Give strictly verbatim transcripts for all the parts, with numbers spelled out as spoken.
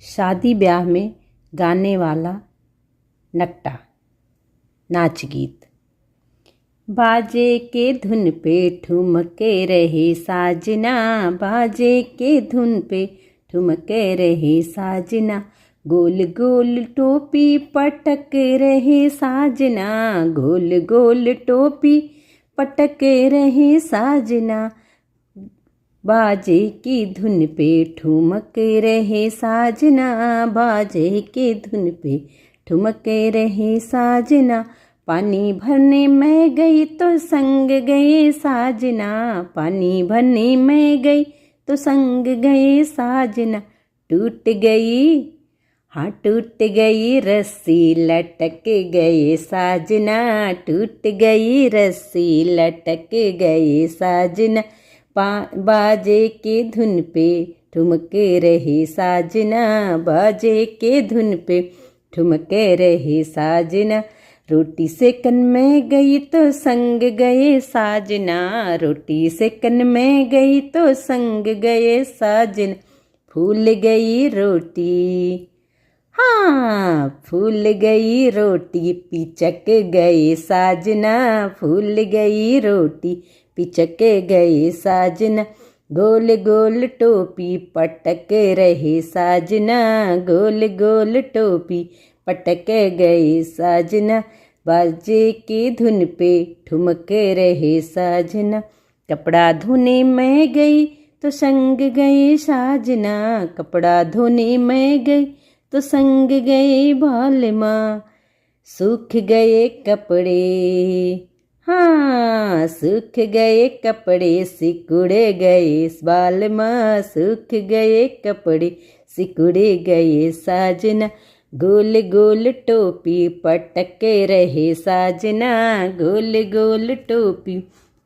शादी ब्याह में गाने वाला नकटा नाच गीत। बाजे के धुन पे ठुमके रहे साजना, बाजे के धुन पे ठुमके रहे साजना, गोल गोल टोपी पटक रहे साजना, गोल गोल टोपी पटक रहे साजना। बाजे की धुन पे ठुमक रहे साजना, बाजे की धुन पे ठुमक रहे साजना। पानी भरने मैं गई तो संग गए साजना, पानी भरने मैं गई तो संग गए साजना। टूट गई, हाँ, टूट गई रस्सी, लटक गए साजना, टूट गई रस्सी, लटक गए साजना। पा-, बाजे के धुन पे ठुमक रहे साजना, बाजे के धुन पे ठुमक रहे साजना। रोटी सेकन मैं गई तो संग गए साजना, रोटी सेकन मैं गई तो संग गए साजना। फूल गई रोटी, हाँ, फूल गई रोटी, पिचक गए साजना, फूल गई रोटी, पिचक गए साजना। गोल गोल टोपी पटक रहे साजना, गोल गोल टोपी पटक गए साजना। बाजे की धुन पे ठुमक रहे साजना। कपड़ा धोने मैं गई तो संग गए साजना, कपड़ा धोने मैं गई तो संग गए बालमा। सूख गए कपड़े, हाँ, सूख गए कपड़े, सिकुड़ गए बालमा, सूख गए कपड़े, सिकुड़ गए साजना। गोल गोल टोपी पटक रहे साजना, गोल गोल टोपी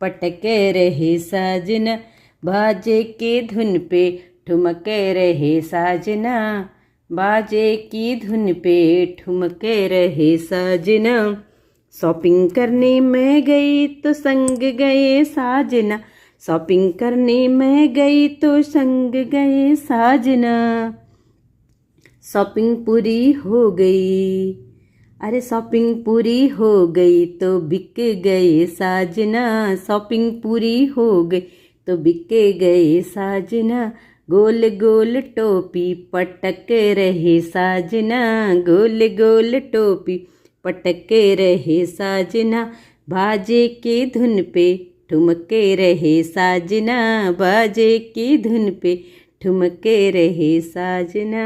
पटक रहे साजना। बाजे के धुन पे ठुमक रहे साजना, बाजे की धुन पे ठुमक रहे साजना। शॉपिंग करने मैं गई तो संग गए साजना, शॉपिंग करने मैं गई तो संग गए साजना। शॉपिंग पूरी हो गई, अरे शॉपिंग पूरी हो गई तो बिक गए साजना, शॉपिंग पूरी हो गई तो बिक गए साजना। गोल गोल टोपी पटक रहे साजना, गोल गोल टोपी पटक रहे साजना। बाजे के धुन पे ठुमक रहे साजना, बाजे के धुन पे ठुमक रहे साजना।